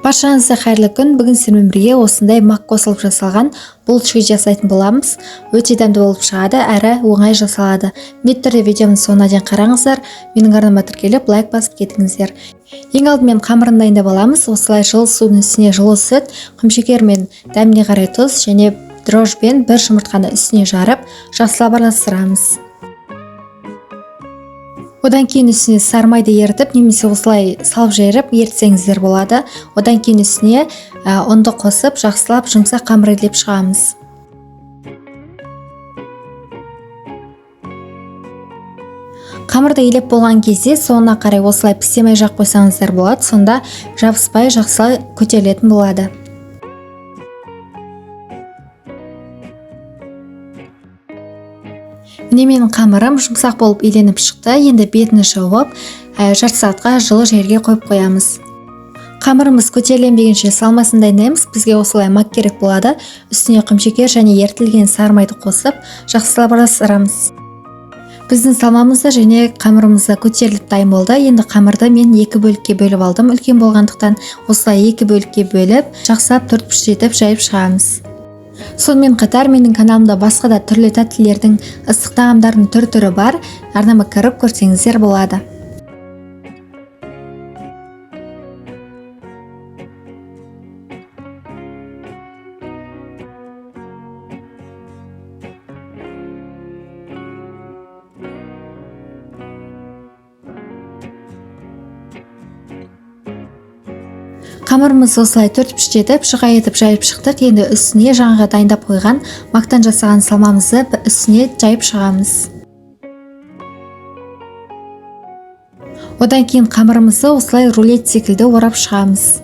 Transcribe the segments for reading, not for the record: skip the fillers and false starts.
Баршаңызға қайырлы күн. Бүгін сіздермен бірге осындай мак қосылып жасалған булочка жасайтын боламыз. Өте дәмді болып шығады, әрі оңай жасалады. Міндетті түрде видеомның соңына дейін қараңыздар. Менің арнама тіркеліп, лайк басып кетіңіздер. Ең алдымен қамырын дайындап аламыз. Осылай жылы судың үстіне жылы сүт, құмшекер мен дәміне қарай тұз және дрожжбен бір жұмыртқаны үстіне жарып, жақсылап араластырамыз. Одан кейін үстіне сары майды ерітіп, немесе осылай салып жайырып ерітсеңіздер болады. Одан кейін үстіне ұнды қосып, жақсылап жұмсақ қамыр илеп шығамыз. Қамырды илеп болған кезде соңына қарай осылай пісте май жағып қойсаңыздар болады, сонда жабыспай жақсылай көтерілетін болады. Міне менің қамырым жұмсақ болып иленіп шықты. Енді бетін жауып, жарты сағатқа жылы жерге қойып қоямыз. Қамырымыз көтеріленбегенше салмасын дайындаймыз. Бізге осылай мак керек болады. Үстіне құмшекер және ерітілген сары майды қосып, жақсылап араластырамыз. Біздің салмамыз да және қамырымыз да көтеріліп дайын болды. Енді қамырды мен екі бөлікке бөліп алдым. Үлкен болғандықтан осылай екі бөлікке бөліп, жақсылап төрт бұрышты етіп жайып шығамыз. Сонымен қатар менің каналымда басқа да түрлі тәттілердің, ыстық тағамдардың түр-түрі бар. Арнама кіріп көрсеңіздер болады. Қамырымыз осылай төрт бұрышты етіп, жұқа етіп жайып шықтық. Енді үстіне жаңағы дайындап қойған мактан жасаған салмамызды үстіне жайып шығамыз. Одан кейін қамырымызды осылай рулет секілді орап шығамыз.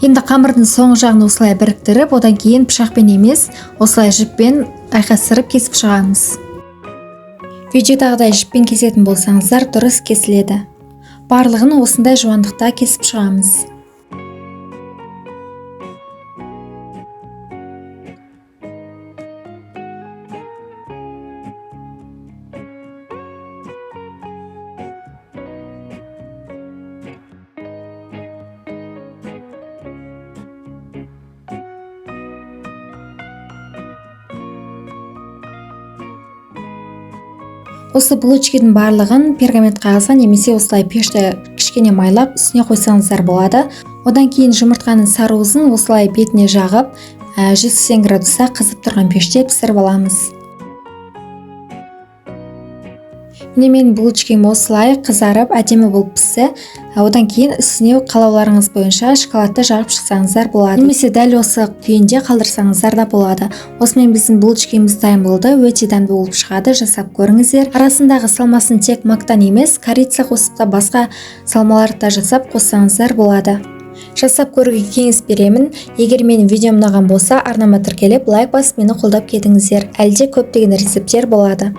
Енді қамырдың соңғы жағын осылай біріктіріп, одан кейін пышақпен емес, осылай жіппен айқастырып кесіп шығамыз. Видеодағыдай жіппен кесетін болсаңыздар, дұрыс кесіледі. Барлығын осындай жуандықта кесіп шығамыз. Осы булочкидің барлығын пергамент қағазға немесе осылай пешті кішкене майлап үстіне қойсаңыздар болады. Одан кейін жұмыртқаның сары уызын осылай бетіне жағып, 180 градуста қызып тұрған пеште пісіріп аламыз. Міне менің булочкам осылай қызарып әдемі болып пісті. Одан кейін үстіне қалауларыңыз бойынша шоколадты жағып шықсаңыздар болады. Немесе дәл осы күйінде қалдырсаңыздар да болады. Осымен біздің булочкамыз дайын болды. Өте дәмді болып шығады, жасап көріңіздер. Арасындағы салмасын тек мактан емес, корица қосып та басқа салмаларды да жасап қоссаңыздар болады. Жасап көруге кеңес беремін. Егер менің видеом ұнаған болса, арнама тіркеліп, лайк басып мені қолдап кетіңіздер. Әлде көптеген рецепттер болады.